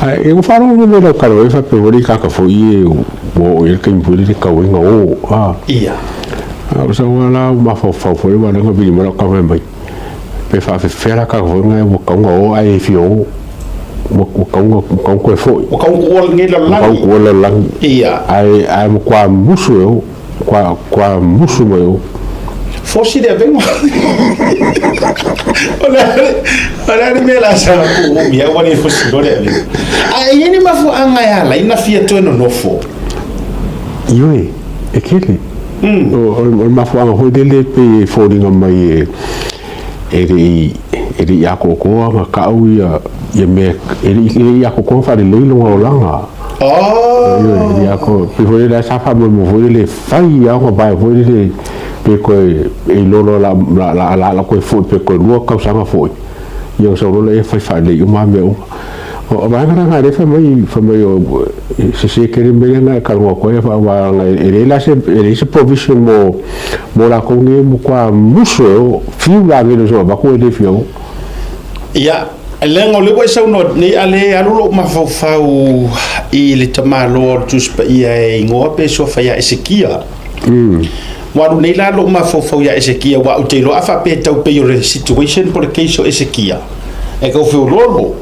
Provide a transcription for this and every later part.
Ae ua faalogo le mea lau kalo ai faapea foi le ikaka foi e ua oo i ai le taimi foi lele tau ai na o a. Ia. A o sau lava la mafaufau foi le vaega vili mai lau tama fai mai, pe faafefea la tagata foi na ua tatau ona o ae le fia o. Ua tatau ona toe foi. Ua tatau ona tuua lenei lalolagi. Ua tatau ona tuua le lalolagi. Ia. Ae matua musu e o. Matua musu mai e o. Fosi le avega. O le a le mea o le a saga tuu umi ai ua le fosi loa le avega. Ae i ai ni mafuaaga e ala ai ona fia toe nonofo? Ioe, e tele. O le mafuaaga foi lele e pei e foliga mai e le i atoatoa ona tau ia mea, e le i atoatoa ona faalelei lona olaga. Oh! E le i atoa, pei foi lele sa faamoemoe foi lele e fai lava ona vae foi lele pe toe e iloa loa la la toe foi pe toe 2 tausaga foi, ia ona sau loa lea fai faalelei uma lava mea uma. O vaega la na lea fai mai e sese tele mea ia na e talanoa atu ai aua e leai la se e leai se provision mo latou nei e matua musu e o fiu la agelo i se avatu e le fia o. Ia, leaga o lea ua e saunoa nei a le alu lou mafaufau i le tamaloa o le Tusi Paia e igoa pe suafa ia Esekia. Ua alu nei la lou mafaufau ia Esekia aua ou te iloa a faapea e tau pei o le situation po o le case o Esekia e tau feoloolo.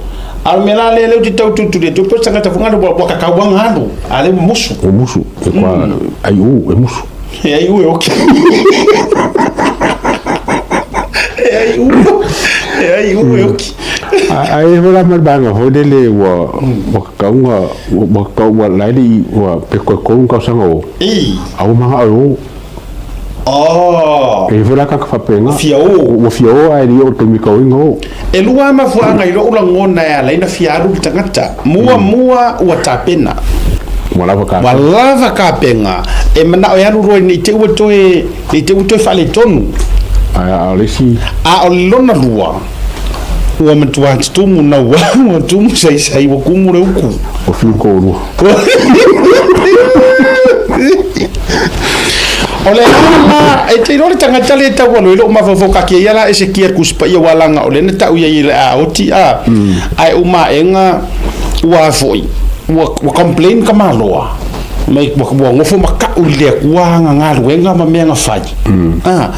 A o le mea la lea lea ou te tau tulituli atu ai pe o se tagata foi lea ua tatau lava ona alu, a o lea ua musu. Ua musu, e kua ai u, e musu. E ai u e oki. E ai u, e ai u e oki. Ae foi la ma le vaega foi lele ua tatau ona, ua tatau ua la e le i, ua pe toe 3 tausaga o. Ei. A ua manao e o. Oh. E i ai foi la tagata faapena. Ua fia o. Ua fia o ae le i oo i le taimi tau ai ona o. E lua lava mafuaaga i lou lagona e ala ai ona fia alu le tagata. Muamua ua tapena. Ua lava tapena. Ua lava tapena. E manao e alu loa ne i te i ua toe, ne i te i ua toe faaletonu. A o le isi. A o le lona lua, ua matua tumu naua, ua tumu saisai, ua kumu le uku. Ua fiu le toalua. O le ala e te iloa le tagata le tau alo i lou mafaufau ka kia ia la Esekia le Tusi Paia ua laga o lea na tau ia i le aoti a ae uma aega ua foi ua complain ka maloa mai ua nofo ma kau i le Atua ana galuega ma mea na fai a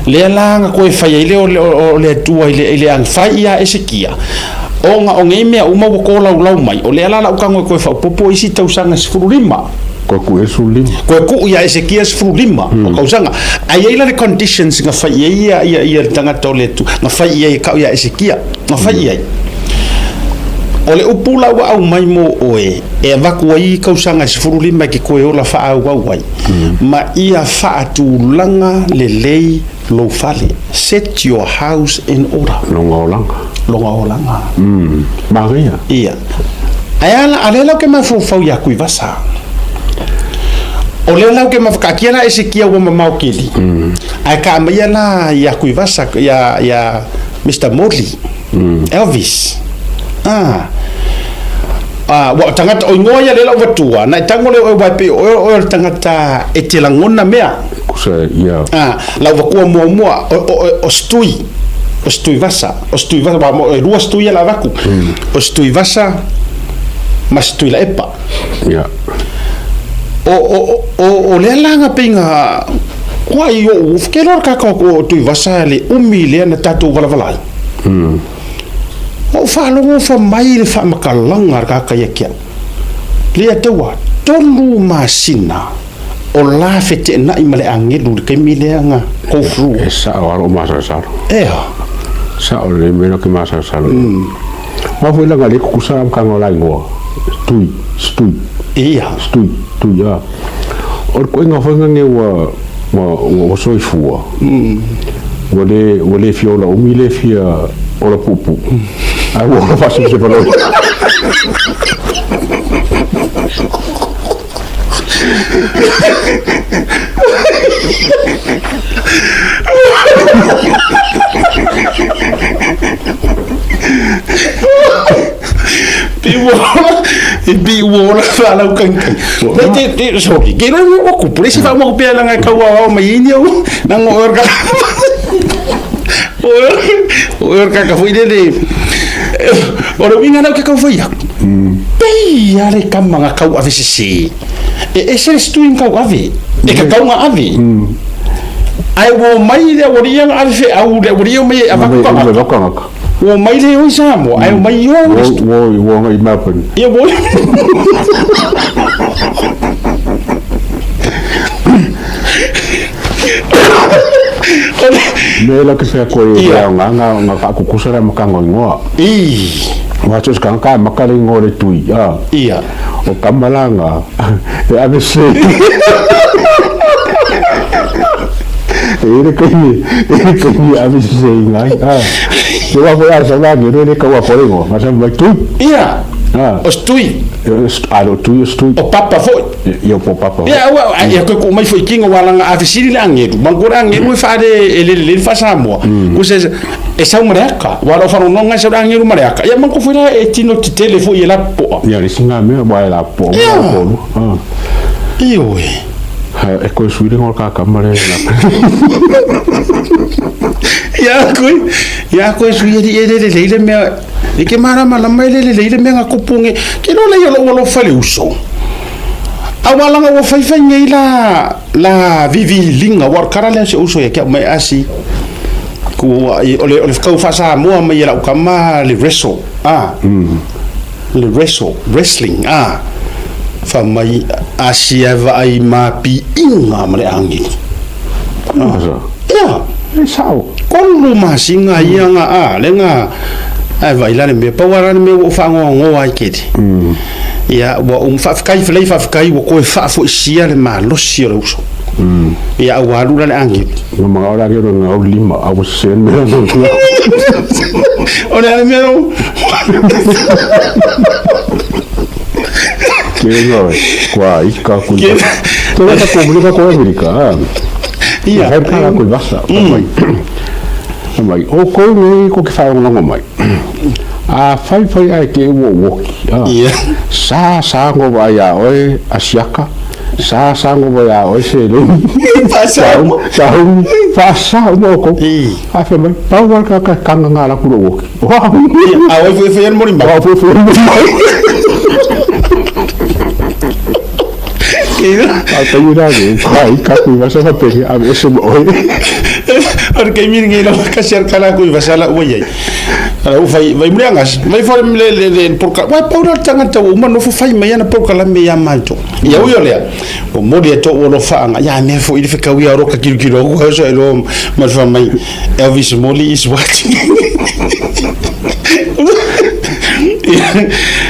lea la na toe fai ai le o le Atua i le aga fai ia Esekia ona o nei mea uma ua tolaulau mai o lea la lau tago e toe faaopoopo isi tausaga 15. Koe kuu i ai 15. Koe kuu ia Esekia 15 o tausaga. Ae i ai la le conditions na fai i ai ia, ia, ia le tagata o le Atua, na fai i ai e kau ia Esekia, na fai i ai. O le upu la ua aumai mo oe, e avatu ai tausaga e 15 e te toe ola faaauau ai, ma ia faatulaga lelei lou fale. Set your house in order. Lona olaga. Lona olaga. Manaia. Ia. Ae a la, a lea la ou te mafaufau ia Tuivasa. O lea la ou te mafakaatia la Esekia ua mamao keli. Ae ka aumaia la ia Tuivasa, ia, ia Mister Morley, Elvis. Ah. Ah, ua o tagata, o igoa ia lea la ua tua, na e tago lea oe, aua e pei o oe o oe o le tagata e te lagona mea. Kusa, ia. Ah, la ua tua muamua, o, o, o, o Stui, o Stuivasa, o Stuivasa, ua, e lua Stui ia la avatu. O Stuivasa ma Stuilaepa. Ia. O, o, o, o lea la na pei na, kua i o, ke loa ka ka o Tuivasa le umi lea na tatou valavala ai. Ua ou faalogo fa mai le faamatalaga a le tagata ia te au. Lea taua, 3 masina o la feteenai ma le agelu i le taimi lea na go through. E sao lava lou masalosalo. Ea. Sao lelei mea na ou te masalosalo i ai. Aua foi leaga o lea e tutusa le amataga o la igoa, Stui, Stui. Ia. Stui, Tui, a. O le ituaiga foi lena ua, ua, ua soifua, ua le, ua le fia ola umi, le fia ola puupuu, ae ua ola faasevaseva loa. Pi ua ola, e pi ua ola faalaukagikai. Nei te, te, sorry, ke iloa ua kupu, le isi faamoa pea langa e kau aoao mai ai ni au, nanga o oe o le kaka, o oe o le kaka foi lele. O le uiga lea ou te tau fai atu, pei lava le tama na tauave sese, e ese le stui na tauave, e tatau ona ave. Ae ua omai le aualii ia na ave feau, le aualii ia omai e avatu tagata. Ua omai le o i Samoa, ae omai i o le stui. Ua agai i Melbourne. Ia ua Me la ke fea koe e aoga nga faakukusa le amataga o igoa. Aua so o se tagata a maka le igoa o le tui, a. O tama la nga e ave se. E i ai le taimi, e i ai le taimi e ave seseina ai, a. Te wā foi a sau agelo e le tau atoa le igoa, nga sa mai tui. O se tui. A le o tui o se tui. O papa foi. Ia po papa. Ia ua ia ko ko mai foi kinga wala nga afisili le angelu. Mango le angelu e faale e le le fa Samoa. Ku se e sau mare aka. Wala o fano nga sau angelu mare aka. Ia mango foi la e tino tetele foi e la poa. Ia le singa me wa e la poa Ia. ma ko lu. Ah. Ioe. Ha e koe sui le ngol ka ka mare la. Ia koe, ia koe sui e e le le le le mea e ke marama la mai le le le le mea nga kopunge. Ke lo le ia lo lo fa le uso. A ua laga ua faifai nei la la viviliga ua kara lea si ou uso ia ke au mai asi ku o le o le kau faasamoa mai e lau kama le wrestle a le wrestle wrestling a fa mai asi e vaai mapiiga ma le agelu Asa. Ia. E sao. Kolu masina ia nga a le nga ae vaai la le mea pau lava le mea ua ou faagoagoa ai kele. Ia ua ou faafetai lelei faafetai ua toe faafoisia le malosi o le uso. Ia a ua alu la le agelu. Ua manao le agelu e gau lima a ua sese le mea lona. O le a le mea lou. Ke nga kua ika kui. Ke nga ta komunika ko Amerika. Ia. Hai ka koe vasa. Mai. Mai o kou nei ko ke whaongongo mai. A whai whai ai te ua uoki. Ia. Sa sa ngo vai a oe asiaka. Sa sa ngo vai a oe se lei. Faasa uma. Sa uma. Faasa uma o kou. I. A whai mai. Pau wal ka ka kanga ngā la kura uoki. Ia. A oi fue fue mori mai. A fue fue mori mai. A taimi la ke kai ka kui vasa fa peke a ese mo oe. O le taimi lenei lava kasi a le tala kui vasa la ua iai. Ala u fai vai mule angas vai fai le le le porka wa pau la tangata ua uma nofo fai mai ana porokalame ia matou. Ia ui o lea ua moli atu ou alofaaga ia mea foi le fekau ia ro ka kilokilo aku hausa e loa ma le fai mai Elvis Moli is watching.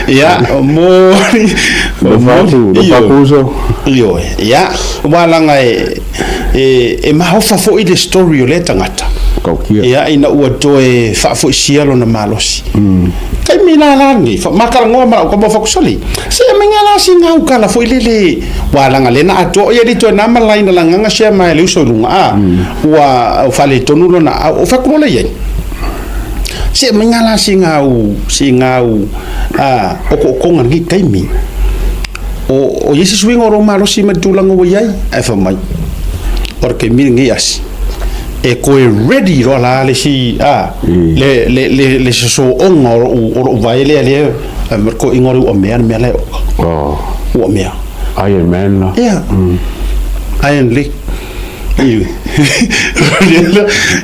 Ia moli moli ioe Pakuso. Ioe ia ua laga e e e mahofa foi le story o lea tagata. Kaukia. Ia ina ua toe faafoisia lona malosi. Taimi la la lenei, matalanoa ma lau tama o Fakusali. Se mea la sina au kala foi lele ua laga le na atoa ia le toe na malai na lagaga sea mai le uso i luga a ua faaletonu lona au o fatu lola iai. Se mea la sina au sina au a okookoga lenei taimi. O o iai se suiga o lou malosi ma le tulaga ua iai ae fai mai o le taimi lenei asi e toe ready loa la le isi a le le le le sosooga o lou o lou vae lea lea fai mai le toeaina o le uamea le mea la e oka. Oh. Uamea. Iron Man la. Ia. Iron Leg. Ioe. E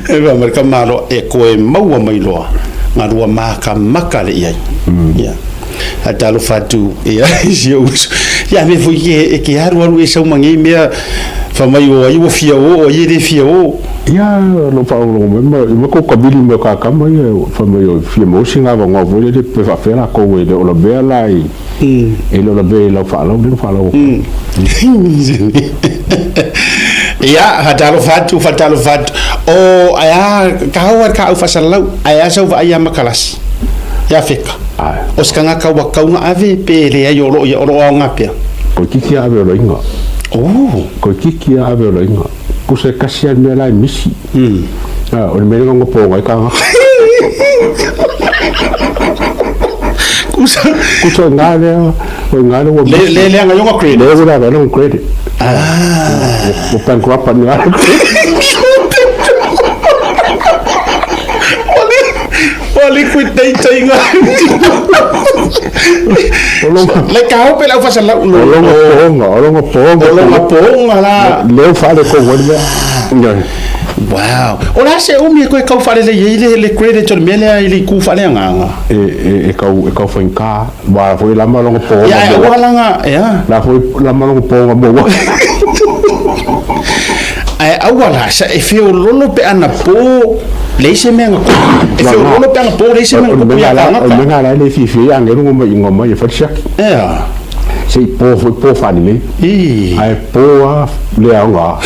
fai mai le tamaloa e toe maua mai loa galua makamaka le iai. Ia. Ae talofa atu ia i si ou uso. Ia mea foi ke e ke alualu e sau ma nei mea fai mai o ai ua fia o, o ai e le fia o. Ia lo faaologo mai ma ma ko kamili mai o kakama ia fai mai o fia maua sina avanoa foi lele pe faapefea lakou e le o lavea la i e le o lavea i lau faalau lea na faalau atu. Ia, faatalofa atu, faatalofa atu. O, ae a, ka hau ai ka au faasalalau, ae a sau vaai ia Makalasi, ia Feka. Ae. O se tagata ua tau na ave pe leai o loo ia, o loo aoga pea. Koe kiki a ave o loiga. Oh. Koe kiki a ave o loiga. Kusa e kasi a le mea la e misi. A, o le mea lea na po ai ka. Kusa. Kusa o ngā lea, o ngā lea ua Le, misi. le, le anga ionga credit. Le ua le anga credit. Ah. Ua bankrupt a ngā. Ua liquidate ina. Le ka ope lau fasalau. O longa poga, o longa poga. O longa poga la. Leo fale ko wale mea. Wow. O la se umi e koe kau whalele i le le credit o le mea lea i le ku whale anganga. E kau e kau whainga wa foi lama longa poga. Ia e ua langa, ia. La foi lama longa poga mo wa. Ae aua la sa e feololo pe ana po leai se mea na e feololo pe ana po leai se mea na kupu ia tagata. O le mea la e le fiafia ai agelu ma igoa mai e fai le siaki. Ea. Se i po foi po faalelei. Ae po lava le aoga.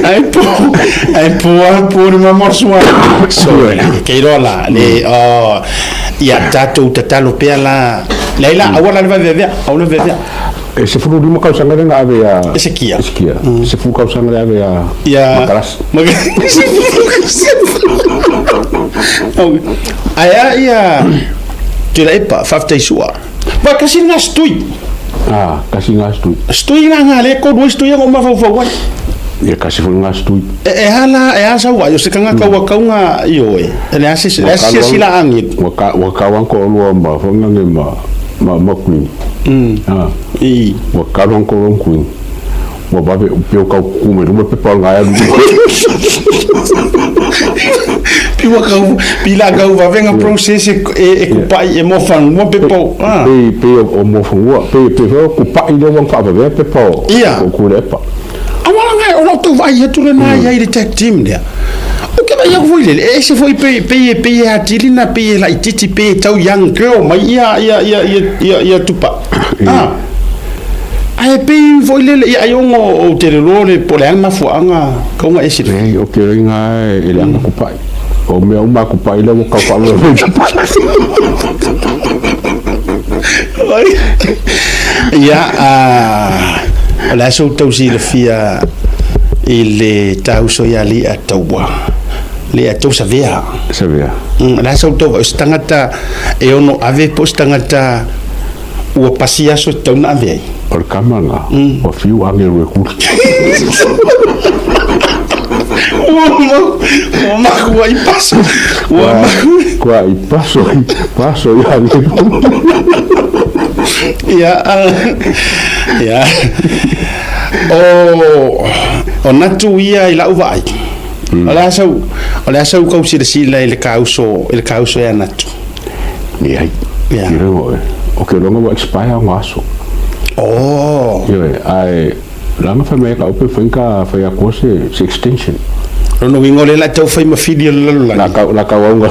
Ae po, ae po lava po le mamalu. So, ke iloa la, le, oh, Ia tatou tatalo pea la. Leai la, aua la le vaveavea, aua le vaveavea. E 15 tausaga lea na ave ia Esekia. Esekia. 10 tausaga lea ave ia Ia Makarasi. Ae a ia Tuilaepa, faafetai sua. Wa kasi lena stui. Ah, kasi ngā stui. Stui na ngā le ko stui ngo mafaufau ai. Ia kasi foi ngā stui. E a la, e a sau ai, o se kanga kau kau ngā i oe. E le ase, le ase sila angi. Ua ka ua kau ko lua ma whangange ma ma ma queen. Ah. I. Ua kalu ko lua queen. Ua vave pio kau kume luma pe pa ngai alu. Pi ua kau, pi la kau vavenga process e e kupai e mo whanua pe po. Ah. Pe pe o mo whanua, pe pe o kupai le wang whaavavea pe pa o Ia. o kulepa. Awala ngai o lau tau vaai atu lena ia i le tag team lea. O ke vai aku foi lele, e ese foi pe pe e pe e atili na pe e laititi pe e tau young girl mai ia ia ia ia ia ia tupa. Ah. Ae pe foi lele ia ai ongo o te le loa le po le ana mafuaanga kaunga e sila. Leai, o ke ringa e le anga kupai. O mea uma kupai le ua kau whaavavea. Ia, o le aso tau silafia i le tauso ia Lia Taua. Lia Tau Savea. Savea. O le aso tau o se tagata e ono ave po o se tagata ua pasi aso e tatau ona ave ai. O le kama lena, ua fiu agelu e kuli. Ua makua i paso. Ua makua. Kua i paso, paso i agelu. Ia, ia. O, o natu ia i lau vaai. O le a sau, o le a sau kau silasila i le kauso, i le kauso ia natu. Leai. Ia. I rengo e. O ke longa ua expire o ngaso. Oh. Ioe, ae langa fai mai ka upe fai ka fai akua se, se extension. Lona uiga o lea la tau fai ma fili o le lalolagi. La kau, la kau aunga.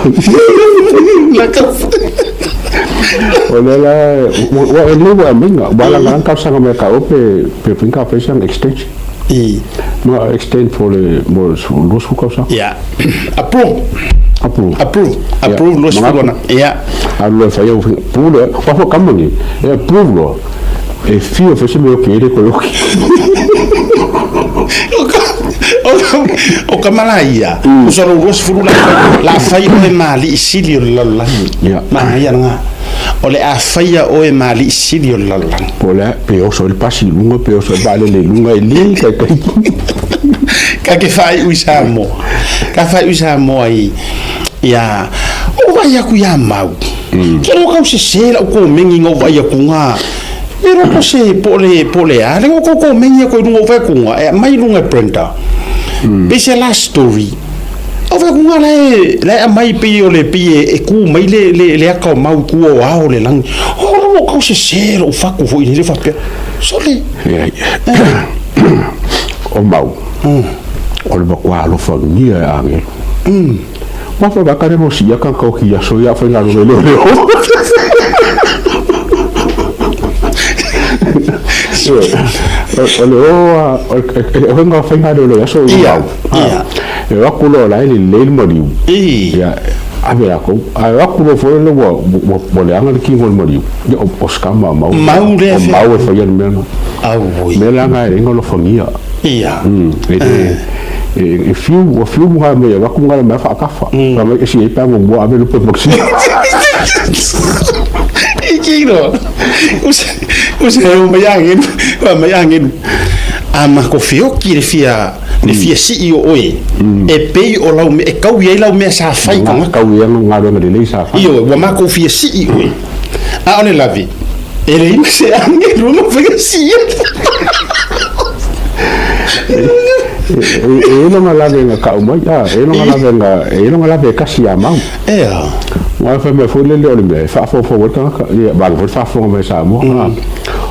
La kau. O lea la, ua e le ua aminga, ua langa langa tausaga mai ka upe pe fai ka fai sang extension. I. Ma extend for le, mo le 20 tausaga. Ia. Approve. Approve. Approve. Approve 20 ana. Ia. Alu loa e fai au approve loa. Ua fo kama ni. E approve loa. E fio fai se mea oki ai le koe oki. O ka mala ia, o sa lou 20 la fai, la fai oe ma alii sili o le lalolagi. Ia. Manaia lena. O le a faia oe ma alii sili o le lalolagi. Po o le a, pe oso ai le pasi i luga, pe oso ai le vaalele i luga, e le taitai. Ka ke faaiu i Samoa. Ka faaiu i Samoa i, ia, o vaai aku iā Mau. Ke ro kau sesē lau komeni nga o vaai aku nga, e ro po se, po le, po le a, le o kou komeni aku i lunga o vaai aku nga, e aumai i lunga e Brenda. Pei se last story. O vaai aku nga la e, la e aumai pei o le, pei e, e ku mai le, le, le aka o Mau i tua o ao le lagi. O ro kau sesē lou fatu foi i le faapea, sole. Leai. O Mau, o le matua alofagia e agelu. Ua whakaka le mosi ia ka kau ki aso ia whai ngaro le leo leo. O le o e hoi ngā whai ngā leo leo aso i Ia, mau. ia. E o aku loa lai le le le mariu. I. Ia, ave lākou. A e o aku loa foi le ua, ua, ua leaga le kingo o le mariu. Ia, o, o skama mau. Mau lea O fea. mau e whaia le mea na. Auoi. Mea leaga e lenga alofagia. Ia. E le, e, e fiu, ua fiu mga mai e aku mga mea whaakafa. Ka mai esi e pā mua ave lupe maksi. I kino. Usa, usa e o mai angelu, o mai angelu. A ma ko fioki le fia, Le fia sii o oe e pei o lau mea e taui ai lau mea sa fai tagata. Taui ai galuega lelei sa fai. Ioe, ua matou fia sii oe. A o le lave, e leai ma se agelu e mafai ona sii atu. E i ai lona lavega kau mai, a, e i ai lona lavega, e i ai lona lave e kasi ia mau. Ea. Aua fai mai foi lele o le mea e faafofoga ai le tagata, ia vaeane foi le faafofoga mai a Samoa, a.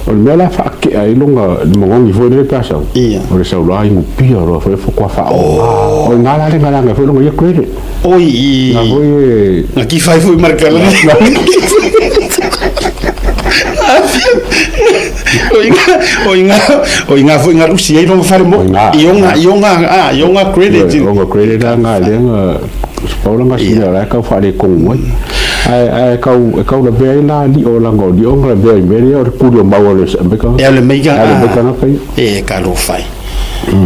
O le mea la e faatea ai lona le manogi foi lele pe a sau, o le sau loa inupia loa foi faatoa faaoga. O i ina la le galaga ai foi lona ia credit. Oi i. Na foi e. Na kifa ai foi ma le tala. O i ina, o i ina foi na lusi ai lona fale mo. I ona, i ona, a, i ona credit. Ona credit la na lea na pau la na mea o la e tau faaletonu ai. Ae, ae tau, e tau lavea ai la lio leaga o lio na lavea i mea ia o le tuli o mau a le maika. E a le maika. A le maika na fai. E talofa e.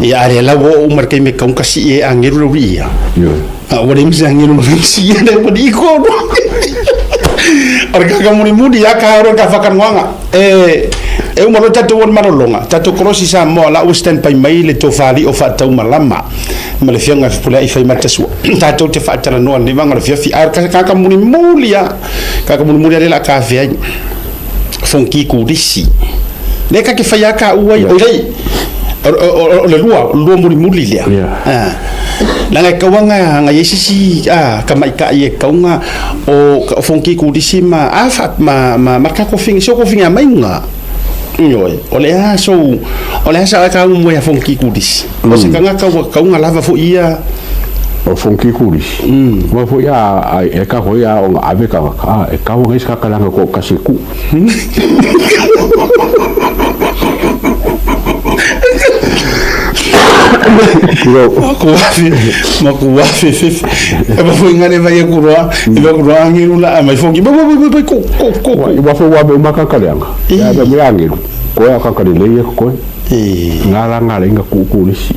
Ia a lea la ua oo uma i le taimi e tatau ona sii ai e agelu le alii ia. A ua leai ma se agelu e mafai ona sii ai le alii ko. O le kaka mulimuli ia ka oro ka whakanoanga. E, e uma loa tatou o le malologa, tatou kolosi Samoa la ua stand by mai le tofa alii o faataumalama ma le afioga ia Fepuleai Faimata Sua. Tatou te faatalanoa lenei vaega o le afiafi. A o le kaka mulimuli lava, kaka mulimuli lava lea o le a tafea ai. Fonki kulisi. Lea ka ke whai ka ua i oi o le lua, lua mulimuli lea. Ah. Langa e kauanga nga yesisi a ka mai ka i kaunga o o fonki kulisi ma a fa ma ma ma ka kofinga so kofinga mai nga. Ioe, o le a so o le a sa ka umu ya fonki kulisi. O se kanga ka wa kaunga lava fo ia o fonki kulisi. Wa fo ia a e ka hoi a o ave ka ka e ka wa ka kalanga ko kasi ku. Makuafe, makuafe fefe. E ba foi ngale vai kuroa, e ba kuroa angiru la mai fongi. Ba ba ba ba ko ko ko. Wa fo wa be maka kaleanga. Ya ba me angiru. Ko ya ka kale le ko. Ngā la ngā le inga ku ku lisi.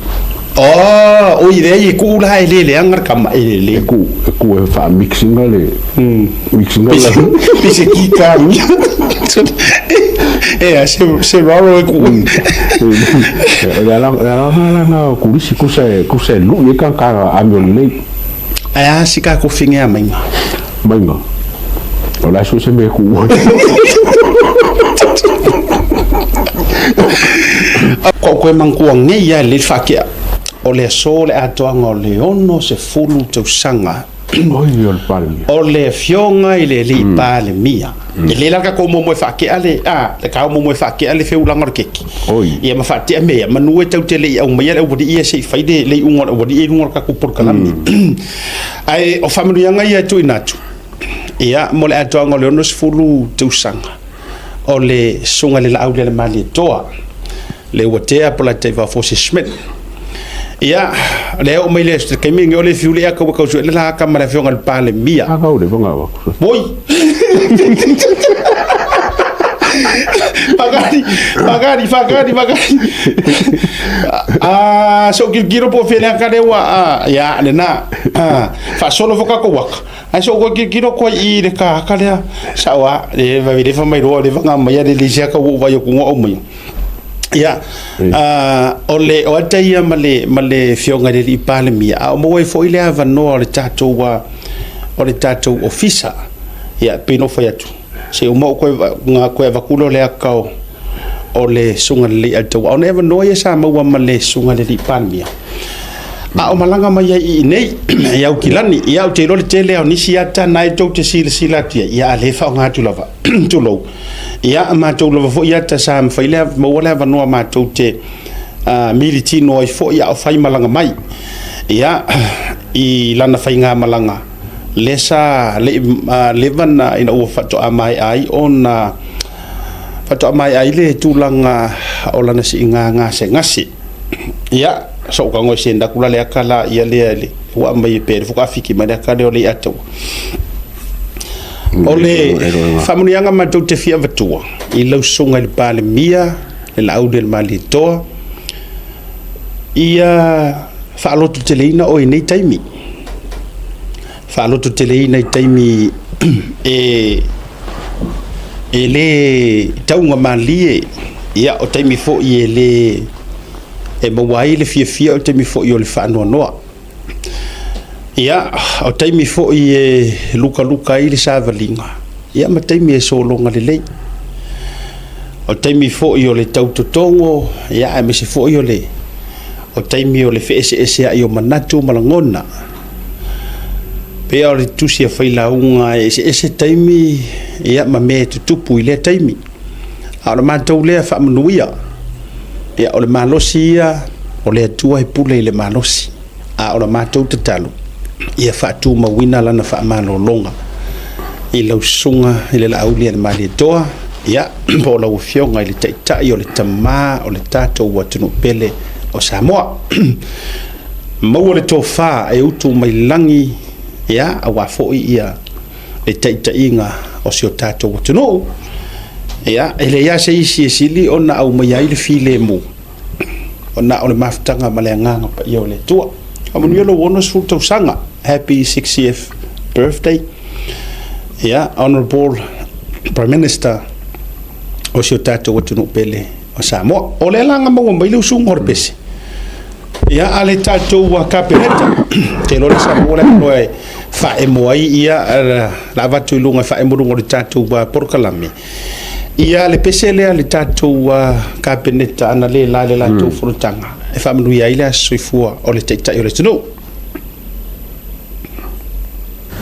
Oh, o i le i ku la e le le anga ka ma e le le. E ku e ku e fa mixinga le. Mixinga la. Pise ki ka. E a se se raro e ku. E la la la la la ku lisi ku se ku se lu e ka ka a me le. Ai a si ka ku finge a mainga. Mainga. O la su se me ku. Ko koe mangkua ngei ia le whakea. O le aso le atoaga o le 60 tausaga. Oi o le Palemia. O le afioga i le alii Palemia. E le la ka ko momo e whakea le, a, le ka momo e whakea le feulaga o le keki. Oi. Ia ma whaatea mea, manu e tau te le i au mai le au ia se i whai le, le iuga o le aualii i luga o le tatou polokalame. Ae o faamanuiaga ia e tuuina atu, ia, mo le atoaga o le 60 tausaga o le susuga i le Laau lea le Malietoa, le ua tea po o le Taivao Schmidt. Ia, lea oo mai le taimi lenei o le fiu le ea kaua tau le la ma le afioga i le Palemia. A kau le vanga wa. Oi! Pagari, pagari, pagari, pagari. Ah, so kilokilo po fele ka le wa ah, ya le na. Ah, fa solo foka ko waka. Ai so ko kilokilo ko i le ka ka lea. Sa wa le va le fa mai ro le va mai le le sia ka wo va yo ku o mai. Ia, o le o ata ia ma le ma le fioga le i Palemia. A o mo ai foi le avanoa o le tatou o le tatou ofisa. Ia, pe no fai atu. Se o mo koe nga koe vakulo le akao o le suga le al tau. O ne avanoa ia sa maua ma le suga le i Palemia. A o malaga mai ai i nei, i Aukilani, ia ou te iloa le tele o nisi ata na e tou te silasila atu i ai, ia a le faaaoga atu lava, tulou. Ia, matou lava foi ata sa mafai le maua le avanoa matou te militino ai foi a o fai malaga mai. Ia, i lana faigamalaga, lea sa le i leva na ina ua faatoa maea ai ona faatoa maea ai le tulaga o lana siiga gasegase. Ia, so ka ngoi senda kula le aka la ia lea le ua mai pe le fuka fiki mai le aka leo le ataua. O le faamanuiaga matou te fia avatua i lau susuga i le Palemia, le Laauli o le Malietoa, ia faalototeleina oe i nei taimi. Faalototeleina i taimi e e le taugamalie, ia o taimi foi e le e maua ai le fiafia, o le taimi foi o le faanoanoa. Ia, o taimi foi e lukaluka ai le savaliga, ia ma taimi e sologa lelei. O taimi foi o le tautotogo, ia, aemaise foi o le o taimi o le feeseeseai o manatu ma lagona. Pei o le tusi a Failauga, e eseese taimi, ia, ma mea e tutupu i lea taimi. A o le matou lea faamanuia, ia, o le malosi ia o le Atua e pule i le malosi. A o le matou tatalo, ia faatumauina lana faamalologa i lau susuga i le Laauli a le Malietoa, ia, po o lau Afioga i le Taitai o le Tama o le tatou atunuu pele o Samoa. Maua le tofa e utu mai lagi, ia, aua foi ia le taitaiga o si o tatou atunuu. Ia, e leai lava se isi e sili ona aumaia ai le filemu, ona o le mafutaga ma le agaga paia o le Atua. Faamanuia lou 60 tausaga. Happy 60th birthday. Ia, Honorable Prime Minister o si o tatou atunuu pele o Samoa. O lea la na maua mai le usuga o le pese. Ia, a le tatou Kapeneta, te iloa le Samoa le avanoa e faaemo ai, ia, la avatu i luga e faaemo i luga o le tatou polokalame. Ia, le pese lea le tatou Kapeneta ana le la le latou fonotaga e faamanuia ai le aso soifua o le Taitai o le atunuu.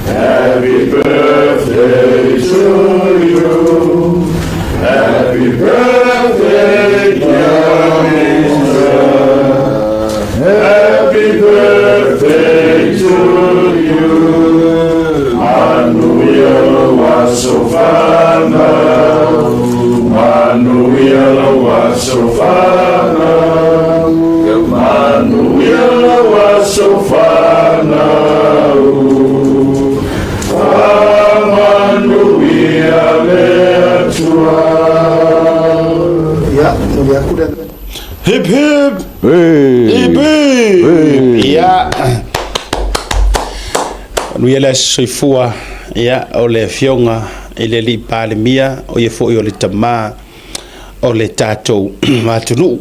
Happy birthday to you. Happy birthday, dear Minister. Happy birthday to you. Manuia lou aso fanau. Manuia lou aso fanau. Manuia lou aso fanau. Faamanuia le Atua. Ia, momoli atu le Hip hip! Hey! Hip hip! Hey! Ia, manuia le aso soifua, ia, o le Afioga i le Alii Palemia, o ia foi o le Tama o le tatou atunuu.